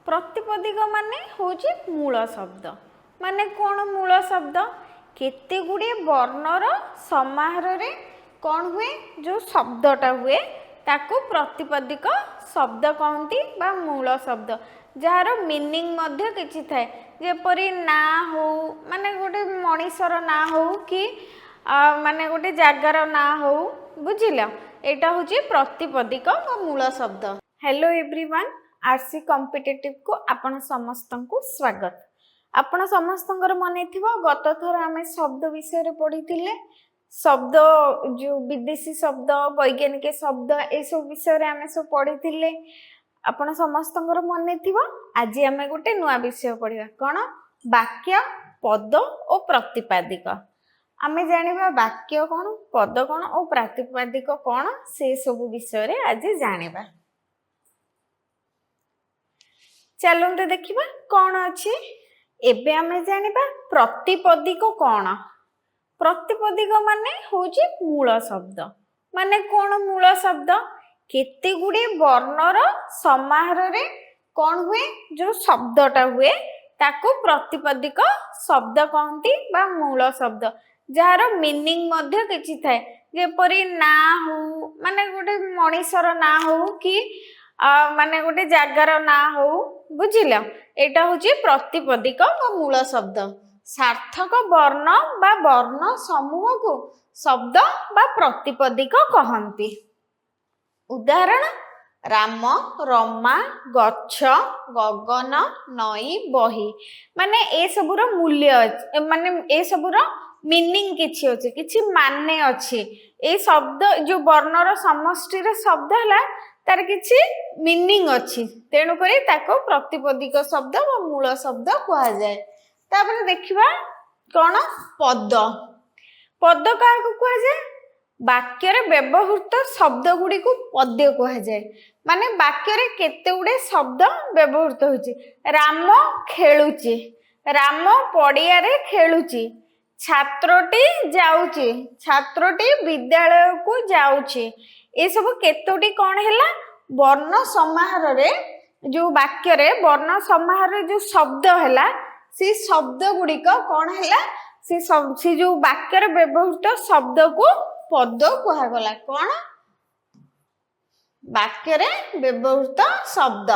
ପ୍ରତିପଦିକ ମାନେ ହେଉଛି ମୂଳ ଶବ୍ଦ। ମାନେ କ'ଣ ମୂଳ ଶବ୍ଦ? କେତେ ଗୁଡ଼ିଏ ବର୍ଣ୍ଣର ସମାହାରରେ କ'ଣ ହୁଏ, ଯେଉଁ ଶବ୍ଦଟା ହୁଏ ତାକୁ ପ୍ରତିପଦିକ ଶବ୍ଦ କହନ୍ତି ବା ମୂଳ ଶବ୍ଦ, ଯାହାର ମିନିଂ ମଧ୍ୟ କିଛି ଥାଏ। ଯେପରି ନାଁ ହଉ, ମାନେ ଗୋଟେ ମଣିଷର ନାଁ ହଉ କି ମାନେ ଗୋଟେ ଜାଗାର ନାଁ ହଉ, ବୁଝିଲ? ଏଇଟା ହେଉଛି ପ୍ରତିପଦିକ ବା ମୂଳ ଶବ୍ଦ। ହ୍ୟାଲୋ ଏଭ୍ରିୱାନ୍, ଆରସି କମ୍ପିଟେଟିଭକୁ ଆପଣ ସମସ୍ତଙ୍କୁ ସ୍ୱାଗତ। ଆପଣ ସମସ୍ତଙ୍କର ମନେ ଥିବ, ଗତ ଥର ଆମେ ଶବ୍ଦ ବିଷୟରେ ପଢ଼ିଥିଲେ। ଶବ୍ଦ ଯେଉଁ ବିଦେଶୀ ଶବ୍ଦ, ବୈଜ୍ଞାନିକ ଶବ୍ଦ, ଏସବୁ ବିଷୟରେ ଆମେ ସବୁ ପଢ଼ିଥିଲେ। ଆପଣ ସମସ୍ତଙ୍କର ମନେ ଥିବ। ଆଜି ଆମେ ଗୋଟେ ନୂଆ ବିଷୟ ପଢ଼ିବା। କ'ଣ? ବାକ୍ୟ, ପଦ ଓ ପ୍ରତିପାଦିକ। ଆମେ ଜାଣିବା ବାକ୍ୟ କ'ଣ, ପଦ କ'ଣ ଓ ପ୍ରାତିପାଦିକ କ'ଣ, ସେ ସବୁ ବିଷୟରେ ଆଜି ଜାଣିବା। ଚାଲନ୍ତୁ ଦେଖିବା କ'ଣ ଅଛି। ଏବେ ଆମେ ଜାଣିବା ପ୍ରତିପଦିକ କ'ଣ। ପ୍ରତିପଦିକ ମାନେ ହେଉଛି ମୂଳ ଶବ୍ଦ। ମାନେ କ'ଣ ମୂଳ ଶବ୍ଦ? କେତେ ଗୁଡ଼ିଏ ବର୍ଣ୍ଣର ସମାହାରରେ କ'ଣ ହୁଏ, ଯେଉଁ ଶବ୍ଦଟା ହୁଏ ତାକୁ ପ୍ରତିପଦିକ ଶବ୍ଦ କହନ୍ତି ବା ମୂଳ ଶବ୍ଦ, ଯାହାର ମିନିଂ ମଧ୍ୟ କିଛି ଥାଏ। ଯେପରି ନାଁ ହଉ, ମାନେ ଗୋଟେ ମଣିଷର ନାଁ ହଉ କି ମାନେ ଗୋଟେ ଜାଗାର ନାଁ ହଉ, ବୁଝିଲ? ଏଇଟା ହେଉଛି ପ୍ରତିପଦିକ ବା ମୂଳ ଶବ୍ଦ। ସାର୍ଥକ ବର୍ଣ୍ଣ ବା ବର୍ଣ୍ଣ ସମୂହକୁ ଶବ୍ଦ ବା ପ୍ରତିପଦିକ କହନ୍ତି। ଉଦାହରଣ: ରାମ, ରମା, ଗଛ, ଗଗନ, ନଈ, ବହି। ମାନେ ଏସବୁର ମୂଲ୍ୟ ଅଛି, ମାନେ ଏସବୁର ମିନିଂ କିଛି ଅଛି, କିଛି ମାନେ ଅଛି। ଏଇ ଶବ୍ଦ ଯୋଉ ବର୍ଣ୍ଣର ସମଷ୍ଟିର ଶବ୍ଦ ହେଲା, ତାର କିଛି ମିନିଂ ଅଛି। ତେଣୁକରି ତାକୁ ପ୍ରତିପଦିକ ଶବ୍ଦ ବା ମୂଳ ଶବ୍ଦ କୁହାଯାଏ। ତାପରେ ଦେଖିବା କ'ଣ? ପଦ। ପଦ କାହାକୁ କୁହାଯାଏ? ବାକ୍ୟରେ ବ୍ୟବହୃତ ଶବ୍ଦ ଗୁଡ଼ିକୁ ପଦ୍ୟ କୁହାଯାଏ। ମାନେ ବାକ୍ୟରେ କେତେ ଗୁଡ଼ିଏ ଶବ୍ଦ ବ୍ୟବହୃତ ହେଉଛି। ରାମ ଖେଳୁଛି, ରାମ ପଡ଼ିଆରେ ଖେଳୁଛି, ଛାତ୍ରଟି ଯାଉଛି, ଛାତ୍ରଟି ବିଦ୍ୟାଳୟକୁ ଯାଉଛି। ଏସବୁ କେତୋଟି କ'ଣ ହେଲା? ବର୍ଣ୍ଣ ସମାହାରରେ ଯୋଉ ବାକ୍ୟରେ ବର୍ଣ୍ଣ ସମାହାରରେ ଯୋଉ ଶବ୍ଦ ହେଲା, ସେ ଶବ୍ଦ ଗୁଡ଼ିକ କ'ଣ ହେଲା? ସେ ଯୋଉ ବାକ୍ୟରେ ବ୍ୟବହୃତ ଶବ୍ଦକୁ ପଦ କୁହାଗଲା। କ'ଣ? ବାକ୍ୟରେ ବ୍ୟବହୃତ ଶବ୍ଦ।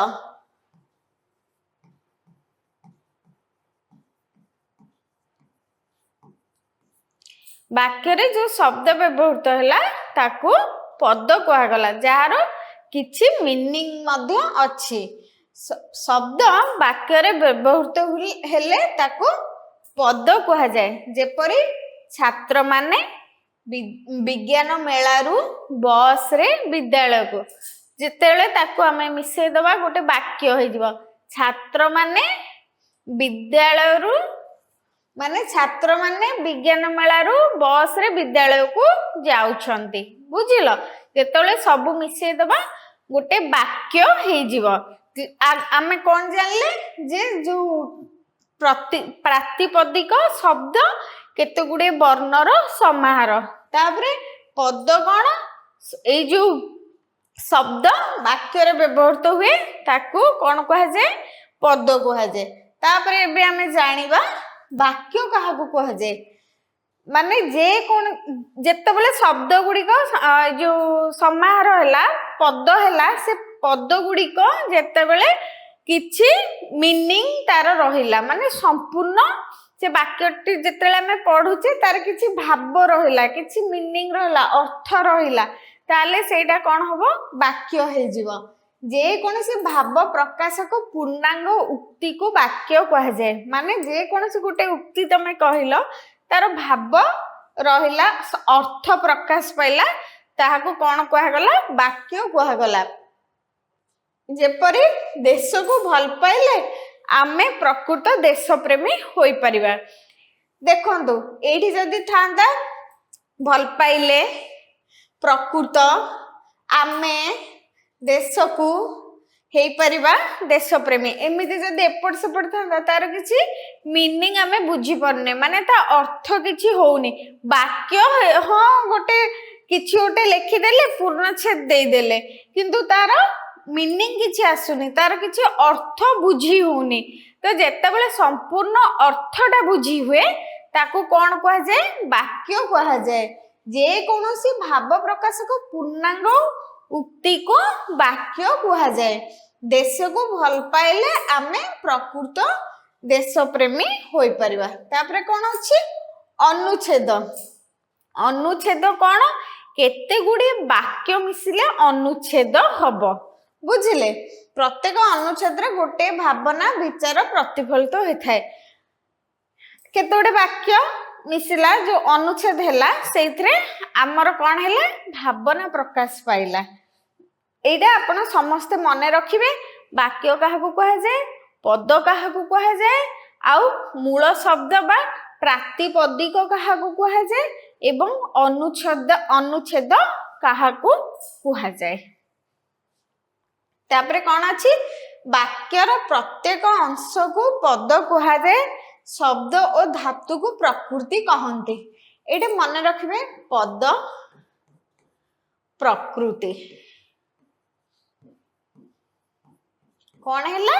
ବାକ୍ୟରେ ଯୋଉ ଶବ୍ଦ ବ୍ୟବହୃତ ହେଲା ତାକୁ ପଦ କୁହାଗଲା, ଯାହାର କିଛି ମିନିଂ ମଧ୍ୟ ଅଛି। ଶବ୍ଦ ବାକ୍ୟରେ ବ୍ୟବହୃତ ହେଲେ ତାକୁ ପଦ କୁହାଯାଏ। ଯେପରି ଛାତ୍ରମାନେ ବିଜ୍ଞାନ ମେଳାରୁ ବସରେ ବିଦ୍ୟାଳୟକୁ। ଯେତେବେଳେ ତାକୁ ଆମେ ମିଶେଇ ଦେବା, ଗୋଟେ ବାକ୍ୟ ହେଇଯିବ। ଛାତ୍ରମାନେ ବିଦ୍ୟାଳୟରୁ, ମାନେ ଛାତ୍ରମାନେ ବିଜ୍ଞାନ ମେଳାରୁ ବସରେ ବିଦ୍ୟାଳୟକୁ ଯାଉଛନ୍ତି, ବୁଝିଲ? ଯେତେବେଳେ ସବୁ ମିଶେଇ ଦେବା, ଗୋଟେ ବାକ୍ୟ ହେଇଯିବ। ଆମେ କ'ଣ ଜାଣିଲେ ଯେ ଯୋଉ ପ୍ରାତିପଦିକ ଶବ୍ଦ କେତେ ଗୁଡ଼ିଏ ବର୍ଣ୍ଣର ସମାହାର। ତାପରେ ପଦ କ'ଣ? ଏଇ ଯୋଉ ଶବ୍ଦ ବାକ୍ୟରେ ବ୍ୟବହୃତ ହୁଏ ତାକୁ କ'ଣ କୁହାଯାଏ? ପଦ କୁହାଯାଏ। ତାପରେ ଏବେ ଆମେ ଜାଣିବା ବାକ୍ୟ କାହାକୁ କୁହାଯାଏ। ମାନେ ଯେ କଣ ଯେତେବେଳେ ଶବ୍ଦ ଗୁଡ଼ିକ ଯୋଉ ସମାହାର ହେଲା, ପଦ ହେଲା, ସେ ପଦ ଗୁଡ଼ିକ ଯେତେବେଳେ କିଛି ମିନିଂ ତାର ରହିଲା, ମାନେ ସମ୍ପୂର୍ଣ୍ଣ ସେ ବାକ୍ୟଟି ଯେତେବେଳେ ଆମେ ପଢୁଛେ ତାର କିଛି ଭାବ ରହିଲା, କିଛି ମିନିଂ ରହିଲା, ଅର୍ଥ ରହିଲା, ତାହେଲେ ସେଇଟା କ'ଣ ହବ? ବାକ୍ୟ ହେଇଯିବ। ଯେକୌଣସି ଭାବ ପ୍ରକାଶକ ପୂର୍ଣ୍ଣାଙ୍ଗ ଉକ୍ତିକୁ ବାକ୍ୟ କୁହାଯାଏ। ମାନେ ଯେକୌଣସି ଗୋଟେ ଉକ୍ତି ତମେ କହିଲ, ତାର ଭାବ ରହିଲା, ଅର୍ଥ ପ୍ରକାଶ ପାଇଲା, ତାହାକୁ କ'ଣ କୁହାଗଲା? ବାକ୍ୟ କୁହାଗଲା। ଯେପରି ଦେଶକୁ ଭଲ ପାଇଲେ ଆମେ ପ୍ରକୃତ ଦେଶପ୍ରେମୀ ହୋଇପାରିବା। ଦେଖନ୍ତୁ, ଏଇଠି ଯଦି ଥାନ୍ତା ଭଲ ପାଇଲେ ପ୍ରକୃତ ଆମେ ଦେଶକୁ ହେଇପାରିବା ଦେଶପ୍ରେମୀ, ଏମିତି ଯଦି ଏପଟ ସେପଟ ଥାନ୍ତା, ତାର କିଛି ମିନିଂ ଆମେ ବୁଝିପାରୁନେ, ମାନେ ତା ଅର୍ଥ କିଛି ହଉନି। ବାକ୍ୟ ହଁ, ଗୋଟେ କିଛି ଗୋଟେ ଲେଖିଦେଲେ, ପୂର୍ଣ୍ଣଚ୍ଛେଦ ଦେଇଦେଲେ, କିନ୍ତୁ ତାର ମିନିଂ କିଛି ଆସୁନି, ତାର କିଛି ଅର୍ଥ ବୁଝି ହଉନି। ତ ଯେତେବେଳେ ସମ୍ପୂର୍ଣ୍ଣ ଅର୍ଥଟା ବୁଝି ହୁଏ, ତାକୁ କଣ କୁହାଯାଏ? ବାକ୍ୟ କୁହାଯାଏ। ଯେକୌଣସି ଭାବ ପ୍ରକାଶକ ପୂର୍ଣ୍ଣାଙ୍ଗ ଉକ୍ତିକୁ ବାକ୍ୟ କୁହାଯାଏ। ଦେଶକୁ ଭଲ ପାଇଲେ ଆମେ ପ୍ରକୃତ ଦେଶପ୍ରେମୀ ହୋଇପାରିବା। ତାପରେ କଣ ଅଛି? ଅନୁଚ୍ଛେଦ। ଅନୁଚ୍ଛେଦ କଣ? କେତେ ଗୁଡ଼ିଏ ବାକ୍ୟ ମିଶିଲେ ଅନୁଚ୍ଛେଦ ହବ, ବୁଝିଲେ? ପ୍ରତ୍ୟେକ ଅନୁଚ୍ଛେଦରେ ଗୋଟେ ଭାବନା, ବିଚାର ପ୍ରତିଫଳିତ ହୋଇଥାଏ। କେତେ ଗୋଟେ ବାକ୍ୟ ମିଶିଲା, ଯୋଉ ଅନୁଚ୍ଛେଦ ହେଲା, ସେଇଥିରେ ଆମର କଣ ହେଲା? ଭାବନା ପ୍ରକାଶ ପାଇଲା। ଏଇଟା ଆପଣ ସମସ୍ତେ ମନେ ରଖିବେ। ବାକ୍ୟ କାହାକୁ କୁହାଯାଏ, ପଦ କାହାକୁ କୁହାଯାଏ, ଆଉ ମୂଳ ଶବ୍ଦ ବା ପ୍ରାତିପଦିକ କାହାକୁ କୁହାଯାଏ ଏବଂ ଅନୁଚ୍ଛେଦ କାହାକୁ କୁହାଯାଏ। ତାପରେ କଣ ଅଛି? ବାକ୍ୟର ପ୍ରତ୍ୟେକ ଅଂଶକୁ ପଦ କୁହାଯାଏ। ଶବ୍ଦ ଓ ଧାତୁକୁ ପ୍ରକୃତି କହନ୍ତି। ଏଇଟା ମନେ ରଖିବେ, ପଦ, ପ୍ରକୃତି କଣ ହେଲା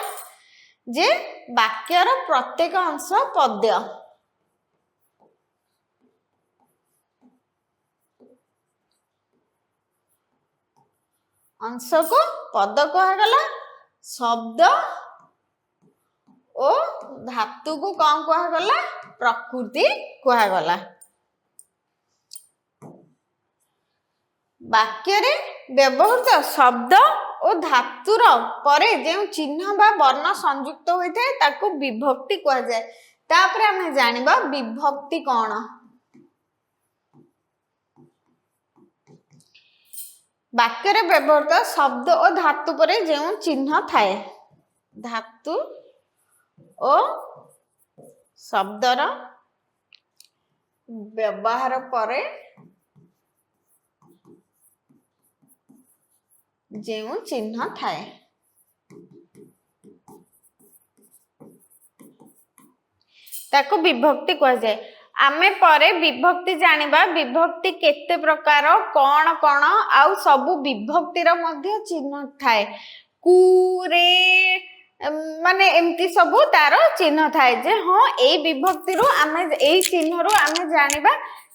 ଯେ ବାକ୍ୟର ପ୍ରତ୍ୟେକ ଅଂଶ ପଦ୍ୟ, ଅଂଶକୁ ପଦ କୁହାଗଲା। ଶବ୍ଦ ଓ ଧାତୁକୁ କଣ କୁହାଗଲା? ପ୍ରକୃତି କୁହାଗଲା। ବାକ୍ୟରେ ବ୍ୟବହୃତ ଶବ୍ଦ ଓ ଧାତୁର ପରେ ଯେଉଁ ଚିହ୍ନ ବା ବର୍ଣ୍ଣ ସଂଯୁକ୍ତ ହୋଇଥାଏ, ତାକୁ ବିଭକ୍ତି କୁହାଯାଏ। ତାପରେ ଆମେ ଜାଣିବା ବିଭକ୍ତି କଣ। ବାକ୍ୟରେ ବ୍ୟବହୃତ ଶବ୍ଦ ଓ ଧାତୁ ପରେ ଯେଉଁ ଚିହ୍ନ ଥାଏ, ଧାତୁ ଓ ଶବ୍ଦର ବ୍ୟବହାର ପରେ ଯେଉଁ ଚିହ୍ନ ଥାଏ, ତାକୁ ବିଭକ୍ତି କୁହାଯାଏ। ଆମେ ପରେ ବିଭକ୍ତି ଜାଣିବା, ବିଭକ୍ତି କେତେ ପ୍ରକାର, କଣ କଣ, ଆଉ ସବୁ ବିଭକ୍ତିର ମଧ୍ୟ ଚିହ୍ନ ଥାଏ, କୁ, ରେ, ମାନେ ଏମିତି ସବୁ ତାର ଚିହ୍ନ ଥାଏ ଯେ ହଁ, ଏଇ ବିଭକ୍ତିରୁ ଆମେ, ଏଇ ଚିହ୍ନରୁ ଆମେ ଜାଣିବା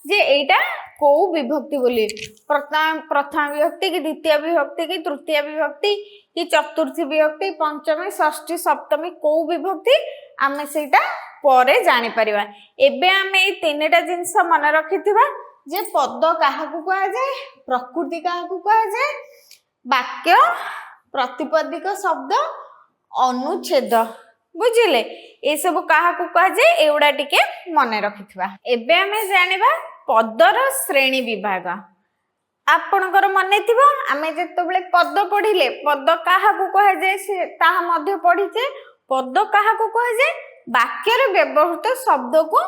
ଯେ ଏଇଟା କୋଉ ବିଭକ୍ତି ବୋଲି, ପ୍ରଥମ ବିଭକ୍ତି କି ଦ୍ୱିତୀୟ ବିଭକ୍ତି କି ତୃତୀୟ ବିଭକ୍ତି କି ଚତୁର୍ଥୀ ବିଭକ୍ତି, ପଞ୍ଚମୀ, ଷଷ୍ଠୀ, ସପ୍ତମୀ, କୋଉ ବିଭକ୍ତି ଆମେ ସେଇଟା ପରେ ଜାଣିପାରିବା। ଏବେ ଆମେ ଏଇ ତିନିଟା ଜିନିଷ ମନେ ରଖିଥିବା ଯେ ପଦ କାହାକୁ କୁହାଯାଏ, ପ୍ରକୃତି କାହାକୁ କୁହାଯାଏ, ବାକ୍ୟ, ପ୍ରତିପଦିକ ଶବ୍ଦ, ଅନୁଚ୍ଛେଦ, ବୁଝିଲେ? ଏସବୁ କାହାକୁ କୁହାଯାଏ, ଏଗୁଡ଼ା ଟିକେ ମନେ ରଖିଥିବା। ଏବେ ଆମେ ଜାଣିବା ପଦର ଶ୍ରେଣୀ ବିଭାଗ। ଆପଣଙ୍କର ମନେ ଥିବ, ଆମେ ଯେତେବେଳେ ପଦ ପଢିଲେ, ପଦ କାହାକୁ କୁହାଯାଏ ସେ ତାହା ମଧ୍ୟ ପଢିଛେ। ପଦ କାହାକୁ କୁହାଯାଏ? ବାକ୍ୟରେ ବ୍ୟବହୃତ ଶବ୍ଦକୁ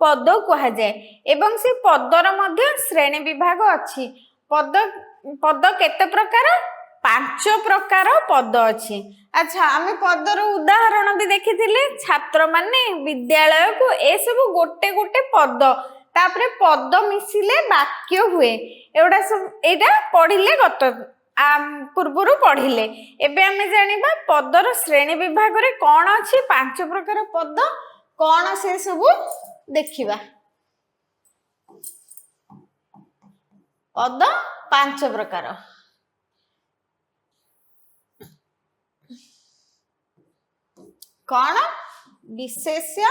ପଦ କୁହାଯାଏ ଏବଂ ସେ ପଦର ମଧ୍ୟ ଶ୍ରେଣୀ ବିଭାଗ ଅଛି। ପଦ କେତେ ପ୍ରକାର? ପାଞ୍ଚ ପ୍ରକାର ପଦ ଅଛି। ଆଚ୍ଛା, ଆମେ ପଦର ଉଦାହରଣ ବି ଦେଖିଥିଲେ, ଛାତ୍ରମାନେ ବିଦ୍ୟାଳୟକୁ, ଏସବୁ ଗୋଟେ ଗୋଟେ ପଦ। ତାପରେ ପଦ ମିଶିଲେ ବାକ୍ୟ ହୁଏ। ଏଗୁଡ଼ା ସବୁ ଏଇଟା ପଢିଲେ, ଗତ ପୂର୍ବରୁ ପଢିଲେ। ଏବେ ଆମେ ଜାଣିବା ପଦର ଶ୍ରେଣୀ ବିଭାଗରେ କଣ ଅଛି, ପାଞ୍ଚ ପ୍ରକାର ପଦ କଣ ସେ ସବୁ ଦେଖିବା। ପଦ ପାଞ୍ଚ ପ୍ରକାର। କଣ? ବିଶେଷ୍ୟ,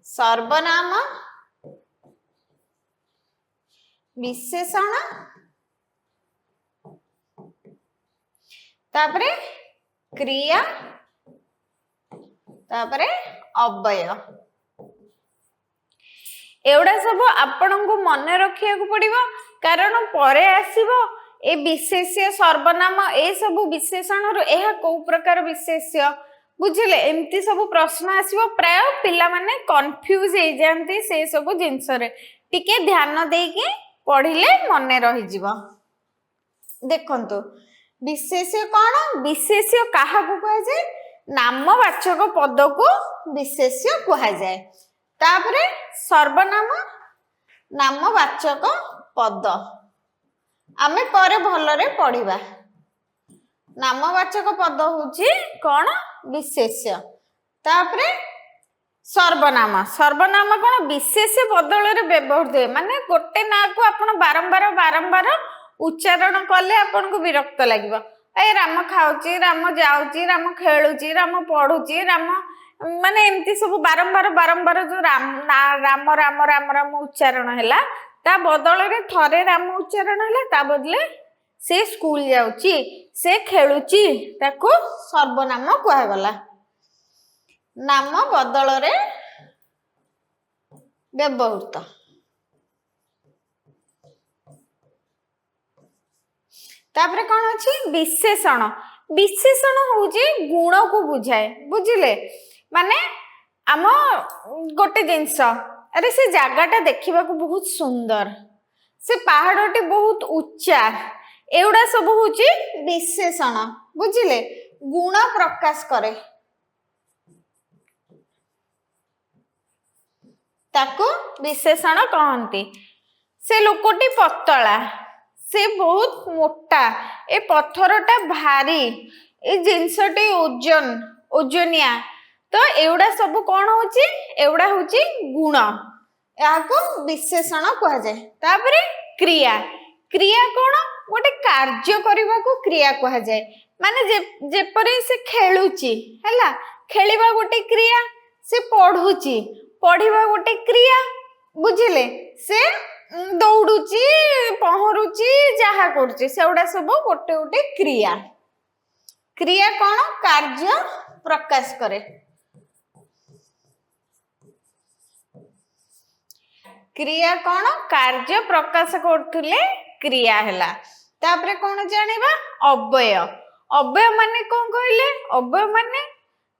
ସର୍ବନାମ, ବିଶେଷଣ, ତାପରେ କ୍ରିୟା, ତାପରେ ଅବ୍ୟୟ। ଏଗୁଡ଼ା ସବୁ ଆପଣଙ୍କୁ ମନେ ରଖିବାକୁ ପଡିବ, କାରଣ ପରେ ଆସିବ ଏ ବିଶେଷ୍ୟ, ସର୍ବନାମ, ଏ ସବୁ ବିଶେଷଣରୁ ଏହା କୋଉ ପ୍ରକାର ବିଶେଷ୍ୟ, ବୁଝିଲେ? ଏମିତି ସବୁ ପ୍ରଶ୍ନ ଆସିବ। ପ୍ରାୟ ପିଲାମାନେ କନଫ୍ୟୁଜ ହେଇଯାଆନ୍ତି ସେ ସବୁ ଜିନିଷରେ। ଟିକେ ଧ୍ୟାନ ଦେଇକି ପଢିଲେ ମନେ ରହିଯିବ। ଦେଖନ୍ତୁ, ବିଶେଷ୍ୟ କଣ? ବିଶେଷ୍ୟ କାହାକୁ କୁହାଯାଏ? ନାମବାଚକ ପଦକୁ ବିଶେଷ୍ୟ କୁହାଯାଏ। ତାପରେ ସର୍ବନାମ, ନାମବାଚକ ପଦ। ଆମେ ପରେ ଭଲରେ ପଢିବା। ନାମବାଚକ ପଦ ହଉଛି କଣ? ବିଶେଷ୍ୟ। ତାପରେ ସର୍ବନାମ। ସର୍ବନାମ କଣ? ବିଶେଷ୍ୟ ବଦଳରେ ବ୍ୟବହୃତ ହୁଏ। ମାନେ ଗୋଟେ ନାଁକୁ ଆପଣ ବାରମ୍ବାର ବାରମ୍ବାର ଉଚ୍ଚାରଣ କଲେ ଆପଣଙ୍କୁ ବିରକ୍ତ ଲାଗିବ। ଏ ରାମ ଖାଉଛି, ରାମ ଯାଉଛି, ରାମ ଖେଳୁଛି, ରାମ ପଢୁଛି, ରାମ, ମାନେ ଏମିତି ସବୁ ବାରମ୍ବାର ବାରମ୍ବାର ଯୋଉ ରାମ ରାମ ରାମ ରାମ ରାମ ଉଚ୍ଚାରଣ ହେଲା, ତା ବଦଳରେ ଥରେ ରାମ ଉଚ୍ଚାରଣ ହେଲା, ତା ବଦଲେ ସେ ସ୍କୁଲ ଯାଉଛି, ସେ ଖେଳୁଛି, ତାକୁ ସର୍ବନାମ କୁହାଗଲା। ନାମ ବଦଳରେ ବ୍ୟବହୃତ। ତାପରେ କଣ ଅଛି? ବିଶେଷଣ। ବିଶେଷଣ ହଉଛି ଗୁଣକୁ ବୁଝାଏ, ବୁଝିଲେ? ମାନେ ଆମ ଗୋଟେ ଜିନିଷ, ଆରେ ସେ ଜାଗାଟା ଦେଖିବାକୁ ବହୁତ ସୁନ୍ଦର, ସେ ପାହାଡଟି ବହୁତ ଉଚ୍ଚା, ଏଗୁଡା ସବୁ ହଉଛି ବିଶେଷଣ, ବୁଝିଲେ? ଗୁଣ ପ୍ରକାଶ କରେ, ତାକୁ ବିଶେଷଣ କହନ୍ତି। ସେ ଲୋକଟି ପତଳା, ସେ ବହୁତ ମୋଟା, ଏ ପଥରଟା ଭାରି, ଏ ଜିନିଷଟି ଓଜନ, ଓଜନିଆ, ତ ଏଗୁଡା ସବୁ କଣ ହଉଛି? ଏଗୁଡା ହଉଛି ଗୁଣ, ଏହାକୁ ବିଶେଷଣ କୁହାଯାଏ। ତାପରେ କ୍ରିୟା। କ୍ରିୟା କଣ? ଗୋଟେ କାର୍ଯ୍ୟ କରିବାକୁ କ୍ରିୟା କୁହାଯାଏ। ମାନେ ଯେପରି ସେ ଖେଳୁଛି, ହେଲା, ଖେଳିବା ଗୋଟେ କ୍ରିୟା। ସେ ପଢୁଛି, ପଢିବା ଗୋଟେ କ୍ରିୟା, ବୁଝିଲେ? ସେ ଦୌଡୁଛି, ପହଁରୁଛି, ଯାହା କରୁଛି, ସେଗୁଡା ସବୁ ଗୋଟେ ଗୋଟେ କ୍ରିୟା। କ୍ରିୟା କଣ? କାର୍ଯ୍ୟ ପ୍ରକାଶ କରେ। କ୍ରିୟା କଣ? କାର୍ଯ୍ୟ ପ୍ରକାଶ କରୁଥିଲେ କ୍ରିୟା ହେଲା। ତାପରେ କଣ ଜାଣିବା? ଅବ୍ୟୟ। ଅବ୍ୟୟ ମାନେ କଣ କହିଲେ? ଅବ୍ୟୟ ମାନେ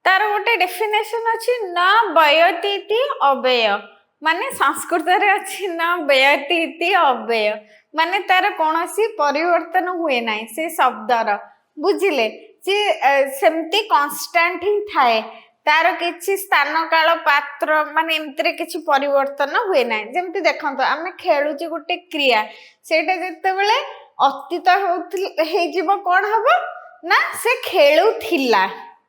ତାର ଗୋଟେ ଡେଫିନେସନ ଅଛି, ନ ବୟତି ଅବ୍ୟୟ। ମାନେ ସଂସ୍କୃତରେ ଅଛି ନ ବ୍ୟୟତି ଅବ୍ୟୟ, ମାନେ ତାର କୌଣସି ପରିବର୍ତ୍ତନ ହୁଏ ନାହିଁ ସେ ଶବ୍ଦର, ବୁଝିଲେ? ସେ ସେମିତି କନଷ୍ଟାଣ୍ଟ ହିଁ ଥାଏ, ତାର କିଛି ସ୍ଥାନ କାଳ ପାତ୍ର ମାନେ ଏମିତିରେ କିଛି ପରିବର୍ତ୍ତନ ହୁଏ ନାହିଁ। ଯେମିତି ଦେଖନ୍ତୁ, ଆମେ ଖେଳୁଛେ ଗୋଟେ କ୍ରିୟା, ସେଇଟା ଯେତେବେଳେ ଅତୀତ ହେଉଥିଲେ ହେଇଯିବ କଣ ହବ ନା ସେ ଖେଳୁଥିଲା,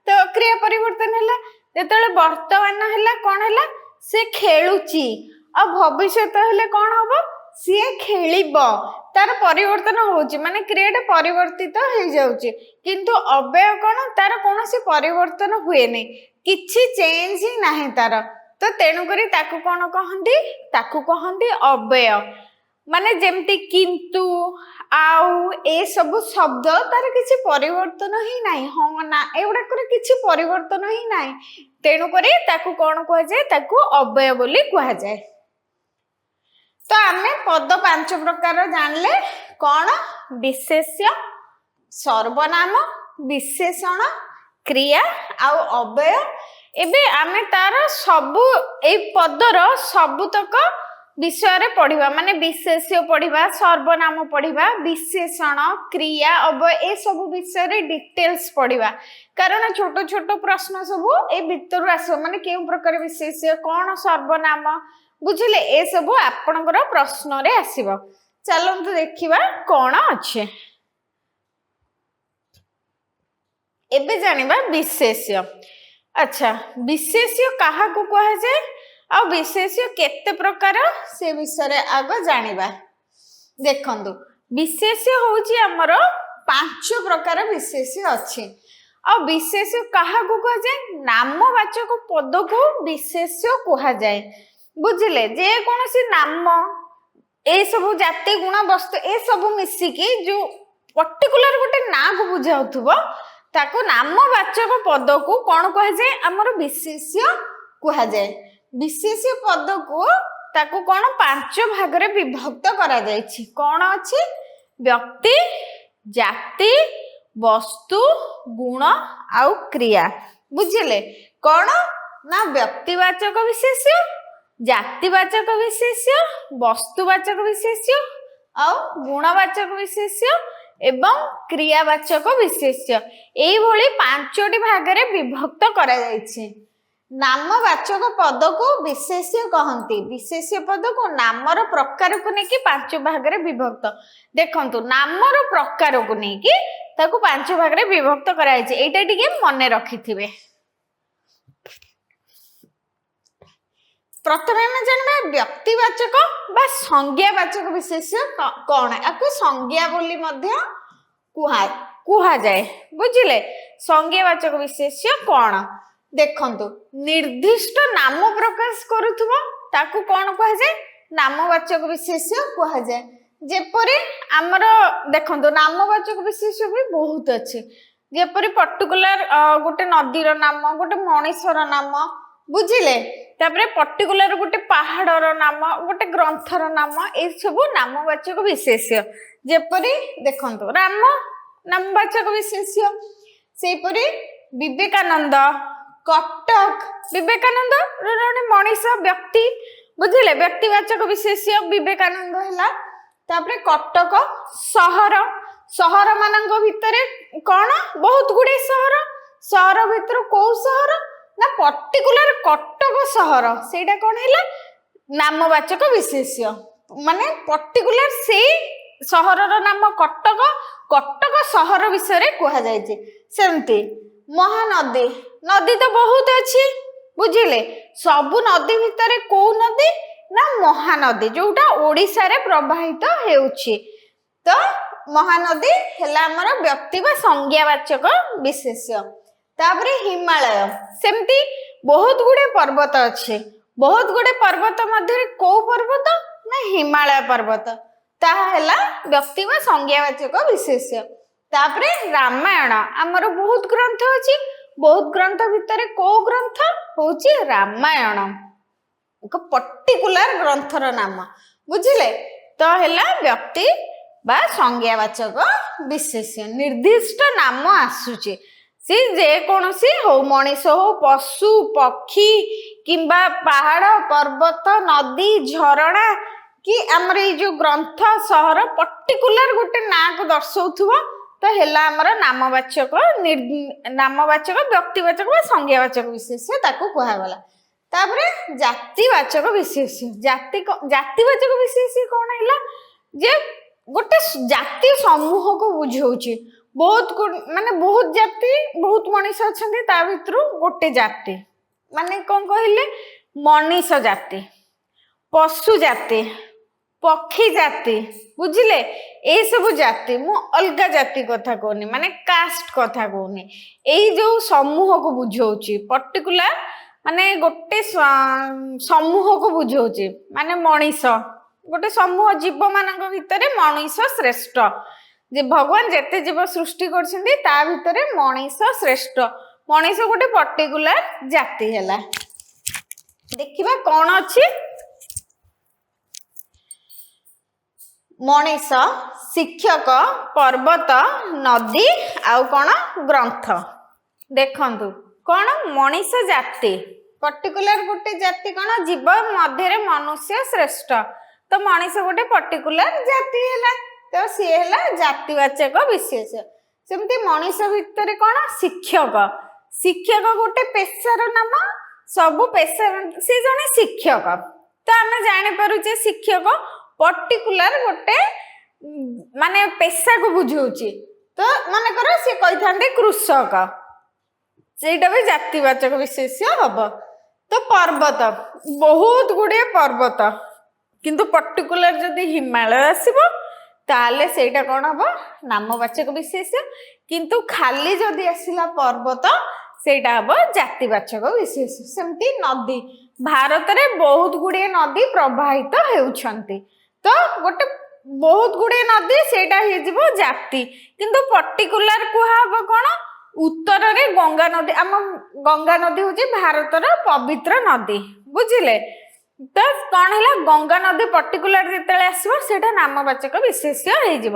ତ କ୍ରିୟା ପରିବର୍ତ୍ତନ ହେଲା। ଯେତେବେଳେ ବର୍ତ୍ତମାନ ହେଲା କଣ ହେଲା? ସେ ଖେଳୁଛି। ଆଉ ଭବିଷ୍ୟତ ହେଲେ କଣ ହବ? ସିଏ ଖେଳିବ। ତାର ପରିବର୍ତ୍ତନ ହଉଛି, ମାନେ କ୍ରିୟାଟା ପରିବର୍ତ୍ତିତ ହେଇଯାଉଛି। କିନ୍ତୁ ଅବ୍ୟୟ କଣ? ତାର କୌଣସି ପରିବର୍ତ୍ତନ ହୁଏନି, କିଛି ଚେଞ୍ଜ ହିଁ ନାହିଁ ତାର। ତ ତେଣୁକରି ତାକୁ କଣ କହନ୍ତି? ତାକୁ କହନ୍ତି ଅବ୍ୟୟ। ମାନେ ଯେମିତି କିନ୍ତୁ, ଆଉ, ଏସବୁ ଶବ୍ଦ ତାର କିଛି ପରିବର୍ତ୍ତନ ହିଁ ନାହିଁ, ହଁ ନା ଏଗୁଡାକର କିଛି ପରିବର୍ତ୍ତନ ହିଁ ନାହିଁ, ତେଣୁକରି ତାକୁ କଣ କୁହାଯାଏ? ତାକୁ ଅବ୍ୟୟ ବୋଲି କୁହାଯାଏ। ତ ଆମେ ପଦ 5 ପ୍ରକାର ଜାଣିଲେ। କଣ? ବିଶେଷ୍ୟ, ସର୍ବନାମ, ବିଶେଷଣ, କ୍ରିୟା ଆଉ ଅବ୍ୟୟ। ଏବେ ଆମେ ତାର ସବୁ ଏଇ ପଦର ସବୁତକ ବିଷୟରେ ପଢିବା, ମାନେ ବିଶେଷ୍ୟ ପଢିବା, ସର୍ବନାମ ପଢିବା, ବିଶେଷଣ, କ୍ରିୟା, ଅବ୍ୟୟ, ଏସବୁ ବିଷୟରେ ଡିଟେଲ୍ସ ପଢିବା। କାରଣ ଛୋଟ ଛୋଟ ପ୍ରଶ୍ନ ସବୁ ଏଇ ଭିତରୁ ଆସିବ, ମାନେ କେଉଁ ପ୍ରକାର ବିଶେଷ୍ୟ, କଣ ସର୍ବନାମ, ବୁଝିଲେ? ଏସବୁ ଆପଣଙ୍କର ପ୍ରଶ୍ନରେ ଆସିବ। ଚାଲନ୍ତୁ ଦେଖିବା କଣ ଅଛି। ଏବେ ଜାଣିବା ବିଶେଷ୍ୟ। ଆଚ୍ଛା, ବିଶେଷ୍ୟ କାହାକୁ କୁହାଯାଏ ଆଉ ବିଶେଷ୍ୟ କେତେ ପ୍ରକାର, ସେ ବିଷୟରେ ଆଗ ଜାଣିବା। ଦେଖନ୍ତୁ, ବିଶେଷ୍ୟ ହଉଛି ଆମର 5 ପ୍ରକାର ବିଶେଷ୍ୟ ଅଛି। ଆଉ ବିଶେଷ୍ୟ କାହାକୁ କୁହାଯାଏ? ନାମବାଚକ ପଦକୁ ବିଶେଷ୍ୟ କୁହାଯାଏ, ବୁଝିଲେ? ଯେକୌଣସି ନାମ, ଏସବୁ ଜାତି, ଗୁଣ, ବସ୍ତୁ, ଏସବୁ ମିଶିକି ଯୋଉ ପର୍ଟିକୁଲାର ଗୋଟେ ନାଁକୁ ବୁଝାଉଥିବ, ତାକୁ ନାମବାଚକ ପଦକୁ କଣ କୁହାଯାଏ? ଆମର ବିଶେଷ୍ୟ କୁହାଯାଏ। ବିଶେଷ୍ୟ ପଦକୁ ତାକୁ କଣ 5 ଭାଗରେ ବିଭକ୍ତ କରାଯାଇଛି। କଣ ଅଛି? ବ୍ୟକ୍ତି, ଜାତି, ବସ୍ତୁ, ଗୁଣ ଆଉ କ୍ରିୟା, ବୁଝିଲେ? କଣ ନା ବ୍ୟକ୍ତିବାଚକ ବିଶେଷ୍ୟ, ଜାତିବାଚକ ବିଶେଷ୍ୟ, ବସ୍ତୁବାଚକ ବିଶେଷ୍ୟ ଆଉ ଗୁଣବାଚକ ବିଶେଷ୍ୟ ଏବଂ କ୍ରିୟାବାଚକ ବିଶେଷ୍ୟ। ଏଇଭଳି 5ଟି ଭାଗରେ ବିଭକ୍ତ କରାଯାଇଛି। ନାମବାଚକ ପଦକୁ ବିଶେଷ୍ୟ କହନ୍ତି। ବିଶେଷ୍ୟ ପଦକୁ ନାମର ପ୍ରକାରକୁ ନେଇକି ପାଞ୍ଚ ଭାଗରେ ବିଭକ୍ତ। ଦେଖନ୍ତୁ, ନାମର ପ୍ରକାରକୁ ନେଇକି ତାକୁ ପାଞ୍ଚ ଭାଗରେ ବିଭକ୍ତ କରାଯାଇଛି। ଏଇଟା ଟିକେ ମନେ ରଖିଥିବେ। ପ୍ରଥମେ ଆମେ ଜାଣିବା ବ୍ୟକ୍ତିବାଚକ ବା ସଂଜ୍ଞାବାଚକ ବିଶେଷ୍ୟ କଣ। ଆକୁ ସଂଜ୍ଞା ବୋଲି ମଧ୍ୟ କୁହାଯାଏ। ବୁଝିଲେ? ସଂଜ୍ଞାବାଚକ ବିଶେଷ୍ୟ କଣ? ଦେଖନ୍ତୁ, ନିର୍ଦ୍ଦିଷ୍ଟ ନାମ ପ୍ରକାଶ କରୁଥିବ, ତାକୁ କଣ କୁହାଯାଏ? ନାମବାଚକ ବିଶେଷ୍ୟ କୁହାଯାଏ। ଯେପରି ଆମର ଦେଖନ୍ତୁ, ନାମବାଚକ ବିଶେଷ୍ୟ ବି ବହୁତ ଅଛି। ଯେପରି ପର୍ଟିକୁଲାର ଗୋଟେ ନଦୀର ନାମ, ଗୋଟେ ମଣିଷର ନାମ, ବୁଝିଲେ? ତାପରେ ପର୍ଟିକୁଲାର ଗୋଟେ ପାହାଡର ନାମ, ଗୋଟେ ଗ୍ରନ୍ଥର ନାମ, ଏସବୁ ନାମବାଚକ ବିଶେଷ୍ୟ। ଯେପରି ଦେଖନ୍ତୁ, ରାମ ନାମବାଚକ ବିଶେଷ୍ୟ। ସେହିପରି ବିବେକାନନ୍ଦ, କଟକ। ବିବେକାନନ୍ଦ ଜଣେ ମଣିଷ, ବ୍ୟକ୍ତି, ବୁଝିଲେ? ବ୍ୟକ୍ତିବାଚକ ବିଶେଷ୍ୟ ବିବେକାନନ୍ଦ ହେଲା। ତାପରେ କଟକ ସହର। ସହର ମାନଙ୍କ ଭିତରେ କଣ? ବହୁତ ଗୁଡିଏ ସହର। ସହର ଭିତରୁ କୋଉ ସହର? ନା ପର୍ଟିକୁଲାର କଟକ ସହର। ସେଇଟା କଣ ହେଲା? ନାମବାଚକ ବିଶେଷ୍ୟ। ମାନେ ପର୍ଟିକୁଲାର ସେଇ ସହରର ନାମ କଟକ, କଟକ ସହର ବିଷୟରେ କୁହାଯାଇଛି। ସେମିତି ମହାନଦୀ। ନଦୀ ତ ବହୁତ ଅଛି, ବୁଝିଲେ? ସବୁ ନଦୀ ଭିତରେ କୋଉ ନଦୀ? ନା ମହାନଦୀ, ଯୋଉଟା ଓଡିଶାରେ ପ୍ରବାହିତ ହେଉଛି। ତ ମହାନଦୀ ହେଲା ଆମର ବ୍ୟକ୍ତି ବା ସଂଜ୍ଞାବାଚକ ବିଶେଷ୍ୟ। ତାପରେ ହିମାଳୟ। ସେମିତି ବହୁତ ଗୁଡେ ପର୍ବତ ଅଛି। ବହୁତ ଗୁଡେ ପର୍ବତ ମଧ୍ୟରେ କୋଉ ପର୍ବତ? ନା ହିମାଳୟ ପର୍ବତ। ତାହା ହେଲା ବ୍ୟକ୍ତି ବା ସଂଜ୍ଞାବାଚକ ବିଶେଷ୍ୟ। ତାପରେ ରାମାୟଣ। ଆମର ବହୁତ ଗ୍ରନ୍ଥ ଅଛି। ବହୁତ ଗ୍ରନ୍ଥ ଭିତରେ କୋଉ ଗ୍ରନ୍ଥ ହଉଛି? ରାମାୟଣ, ଏକ ପର୍ଟିକୁଲାର ଗ୍ରନ୍ଥର ନାମ, ବୁଝିଲେ? ତ ହେଲା ବ୍ୟକ୍ତି ବା ସଂଜ୍ଞାବାଚକ ବିଶେଷ୍ୟ। ନିର୍ଦ୍ଦିଷ୍ଟ ନାମ ଆସୁଛି, ସେ ଯେକୌଣସି ହଉ, ମଣିଷ ହଉ, ପଶୁ ପକ୍ଷୀ କିମ୍ବା ପାହାଡ ପର୍ବତ, ନଦୀ ଝରଣା କି ଆମର ଏଇ ଯୋଉ ଗ୍ରନ୍ଥ, ସହର, ପର୍ଟିକୁଲାର ଗୋଟେ ନାଁକୁ ଦର୍ଶଉଥିବ, ତ ହେଲା ଆମର ନାମବାଚକ, ବ୍ୟକ୍ତିବାଚକ ବା ସଂଜ୍ଞାବାଚକ ବିଶେଷ୍ୟ ତାକୁ କୁହାଗଲା। ତାପରେ ଜାତିବାଚକ ବିଶେଷ୍ୟ। ଜାତିବାଚକ ବିଶେଷ୍ୟ କଣ ହେଲା? ଯେ ଗୋଟେ ଜାତି ସମୂହକୁ ବୁଝଉଛି। ବହୁତ ମାନେ ବହୁତ ଜାତି, ବହୁତ ମଣିଷ ଅଛନ୍ତି, ତା ଭିତରୁ ଗୋଟେ ଜାତି। ମାନେ କଣ କହିଲେ? ମଣିଷ ଜାତି, ପଶୁ ଜାତି, ପକ୍ଷୀ ଜାତି, ବୁଝିଲେ? ଏଇସବୁ ଜାତି। ମୁଁ ଅଲଗା ଜାତି କଥା କହୁନି, ମାନେ କାଷ୍ଟ କଥା କହୁନି। ଏଇ ଯୋଉ ସମୂହକୁ ବୁଝଉଛି, ପର୍ଟିକୁଲାର ମାନେ ଗୋଟେ ସମୂହକୁ ବୁଝଉଛି। ମାନେ ମଣିଷ ଗୋଟେ ସମୂହ, ଜୀବ ମାନଙ୍କ ଭିତରେ ମଣିଷ ଶ୍ରେଷ୍ଠ। ଯେ ଭଗବାନ ଯେତେ ଜୀବ ସୃଷ୍ଟି କରିଛନ୍ତି, ତା ଭିତରେ ମଣିଷ ଶ୍ରେଷ୍ଠ। ମଣିଷ ଗୋଟେ ପର୍ଟିକୁଲାର ଜାତି ହେଲା। ଦେଖିବା କଣ ଅଛି। ମଣିଷ, ଶିକ୍ଷକ, ପର୍ବତ, ନଦୀ ଆଉ କଣ? ଗ୍ରନ୍ଥ। ଦେଖନ୍ତୁ କଣ? ମଣିଷ ଜାତି, ପର୍ଟିକୁଲାର ଗୋଟେ ଜାତି। କଣ? ଜୀବ ମଧ୍ୟରେ ମନୁଷ୍ୟ ଶ୍ରେଷ୍ଠ। ତ ମଣିଷ ଗୋଟେ ପର୍ଟିକୁଲାର ଜାତି ହେଲା, ତ ସିଏ ହେଲା ଜାତିବାଚକ ବିଶେଷ। ସେମିତି ମଣିଷ ଭିତରେ କଣ? ଶିକ୍ଷକ। ଶିକ୍ଷକ ଗୋଟେ ପେଶାର ନାମ। ସବୁ ପେଶା, ସେ ଜଣେ ଶିକ୍ଷକ, ତ ଆମେ ଜାଣିପାରୁଛେ ଶିକ୍ଷକ ପର୍ଟିକୁଲାର ଗୋଟେ ମାନେ ପେଶାକୁ ବୁଝଉଛି। ତ ମନେକର ସିଏ କହିଥାନ୍ତେ କୃଷକ, ସେଇଟା ବି ଜାତିବାଚକ ବିଶେଷ୍ୟ ହବ। ତ ପର୍ବତ, ବହୁତ ଗୁଡିଏ ପର୍ବତ, କିନ୍ତୁ ପର୍ଟିକୁଲାର ଯଦି ହିମାଳୟ ଆସିବ, ତାହେଲେ ସେଇଟା କଣ ହବ? ନାମବାଚକ ବିଶେଷ୍ୟ। କିନ୍ତୁ ଖାଲି ଯଦି ଆସିଲା ପର୍ବତ, ସେଇଟା ହବ ଜାତିବାଚକ ବିଶେଷ୍ୟ। ସେମିତି ନଦୀ। ଭାରତରେ ବହୁତ ଗୁଡିଏ ନଦୀ ପ୍ରବାହିତ ହେଉଛନ୍ତି। ତ ଗୋଟେ ବହୁତ ଗୁଡିଏ ନଦୀ, ସେଇଟା ହେଇଯିବ ଜାତି। କିନ୍ତୁ ପର୍ଟିକୁଲାର କୁହାହବ କଣ? ଉତ୍ତରରେ ଗଙ୍ଗା ନଦୀ। ଆମ ଗଙ୍ଗା ନଦୀ ହଉଛି ଭାରତର ପବିତ୍ର ନଦୀ, ବୁଝିଲେ? ତ କଣ ହେଲା? ଗଙ୍ଗା ନଦୀ ପର୍ଟିକୁଲାର ଯେତେବେଳେ ଆସିବ, ସେଇଟା ନାମବାଚକ ବିଶେଷ୍ୟ ହେଇଯିବ।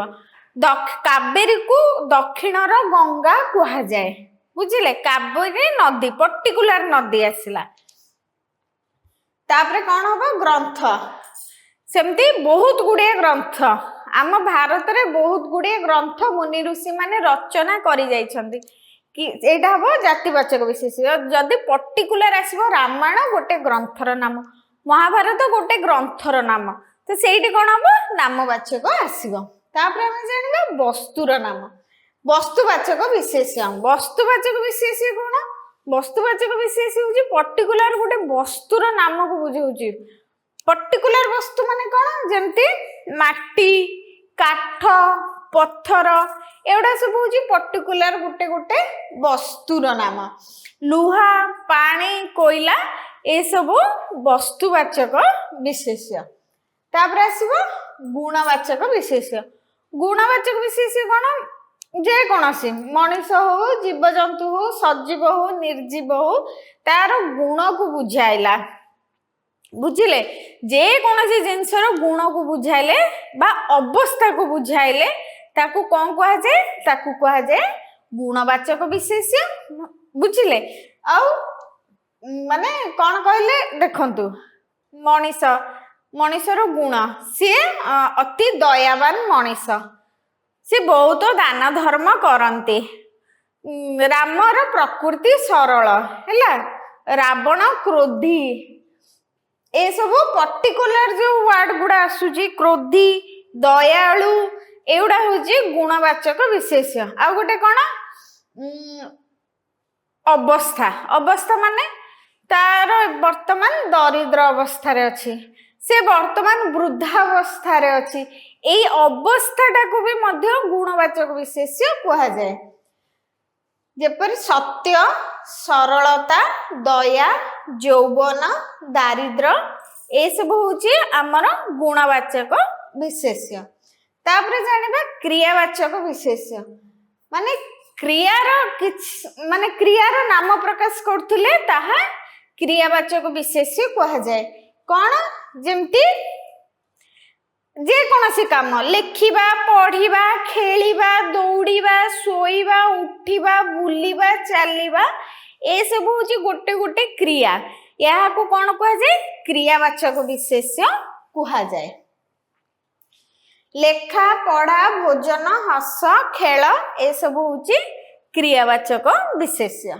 କାବେରୀକୁ ଦକ୍ଷିଣର ଗଙ୍ଗା କୁହାଯାଏ, ବୁଝିଲେ? କାବେରୀ ନଦୀ, ପର୍ଟିକୁଲାର ନଦୀ ଆସିଲା। ତାପରେ କଣ ହବ? ଗ୍ରନ୍ଥ। ସେମିତି ବହୁତ ଗୁଡିଏ ଗ୍ରନ୍ଥ, ଆମ ଭାରତରେ ବହୁତ ଗୁଡିଏ ଗ୍ରନ୍ଥ ମୁନି ଋଷି ମାନେ ରଚନା କରି ଯାଇଛନ୍ତି। କି ଏଇଟା ହବ ଜାତିବାଚକ ବିଶେଷ୍ୟ। ଯଦି ପର୍ଟିକୁଲାର ଆସିବ, ରାମାୟଣ ଗୋଟେ ଗ୍ରନ୍ଥର ନାମ, ମହାଭାରତ ଗୋଟେ ଗ୍ରନ୍ଥର ନାମ, ତ ସେଇଠି କଣ ହବ? ନାମବାଚକ ଆସିବ। ତାପରେ ଆମେ ଜାଣିବା ବସ୍ତୁର ନାମ, ବସ୍ତୁବାଚକ ବିଶେଷ୍ୟ। ବସ୍ତୁବାଚକ ବିଶେଷ୍ୟ କଣ? ବସ୍ତୁବାଚକ ବିଶେଷ୍ୟ ହଉଛି ପର୍ଟିକୁଲାର ଗୋଟେ ବସ୍ତୁର ନାମକୁ ବୁଝଉଛି। ପର୍ଟିକୁଲାର ବସ୍ତୁ ମାନେ କଣ? ଯେମିତି ମାଟି, କାଠ, ପଥର, ଏଗୁଡ଼ା ସବୁ ହଉଛି ପର୍ଟିକୁଲାର ଗୋଟେ ଗୋଟେ ବସ୍ତୁର ନାମ। ଲୁହା, ପାଣି, କୋଇଲା, ଏସବୁ ବସ୍ତୁବାଚକ ବିଶେଷ୍ୟ। ତାପରେ ଆସିବ ଗୁଣବାଚକ ବିଶେଷ୍ୟ। ଗୁଣବାଚକ ବିଶେଷ୍ୟ କଣ? ଯେକୌଣସି ମଣିଷ ହଉ, ଜୀବଜନ୍ତୁ ହଉ, ସଜୀବ ହଉ, ନିର୍ଜୀବ ହଉ, ତାର ଗୁଣକୁ ବୁଝାଇଲା। ବୁଝିଲେ? ଯେକୌଣସି ଜିନିଷର ଗୁଣକୁ ବୁଝାଇଲେ ବା ଅବସ୍ଥାକୁ ବୁଝାଇଲେ ତାକୁ କଣ କୁହାଯାଏ? ତାକୁ କୁହାଯାଏ ଗୁଣବାଚକ ବିଶେଷ୍ୟ। ବୁଝିଲେ? ଆଉ ମାନେ କଣ କହିଲେ ଦେଖନ୍ତୁ, ମଣିଷ, ମଣିଷର ଗୁଣ, ସିଏ ଅତି ଦୟାବାନ ମଣିଷ, ସେ ବହୁତ ଦାନ ଧର୍ମ କରନ୍ତି। ରାମର ପ୍ରକୃତି ସରଳ ହେଲା, ରାବଣ କ୍ରୋଧୀ। ଏସବୁ ପର୍ଟିକୁଲାର ଯୋଉ ୱାର୍ଡ ଗୁଡା ଆସୁଛି, କ୍ରୋଧୀ, ଦୟାଳୁ, ଏଗୁଡା ହଉଛି ଗୁଣବାଚକ ବିଶେଷ୍ୟ। ଆଉ ଗୋଟେ କଣ? ଅବସ୍ଥା। ଅବସ୍ଥା ମାନେ ତାର ବର୍ତ୍ତମାନ ଦରିଦ୍ର ଅବସ୍ଥାରେ ଅଛି, ସେ ବର୍ତ୍ତମାନ ବୃଦ୍ଧାବସ୍ଥାରେ ଅଛି। ଏଇ ଅବସ୍ଥାଟାକୁ ବି ମଧ୍ୟ ଗୁଣବାଚକ ବିଶେଷ୍ୟ କୁହାଯାଏ। ଯେପରି ସତ୍ୟ, ସରଳତା, ଦୟା, ଯୌବନ, ଦାରିଦ୍ର, ଏସବୁ ହଉଛି ଆମର ଗୁଣବାଚକ ବିଶେଷ୍ୟ। ତାପରେ ଜାଣିବା କ୍ରିୟାବାଚକ ବିଶେଷ୍ୟ। ମାନେ କ୍ରିୟାର କିଛି, ମାନେ କ୍ରିୟାର ନାମ ପ୍ରକାଶ କରୁଥିଲେ ତାହା କ୍ରିୟାବାଚକ ବିଶେଷ୍ୟ କୁହାଯାଏ। କଣ? ଯେମିତି ଯେକୌଣସି କାମ, ଲେଖିବା, ପଢିବା, ଖେଳିବା, ଦୌଡ଼ିବା, ଶୋଇବା, ଉଠିବା, ବୁଲିବା, ଚାଲିବା, ଏସବୁ ହଉଛି ଗୋଟେ ଗୋଟେ କ୍ରିୟା। ଏହାକୁ କଣ କୁହାଯାଏ? କ୍ରିୟାବାଚକ ବିଶେଷ୍ୟ କୁହାଯାଏ। ଲେଖା, ପଢା, ଭୋଜନ, ହସ, ଖେଳ, ଏସବୁ ହଉଛି କ୍ରିୟାବାଚକ ବିଶେଷ୍ୟ।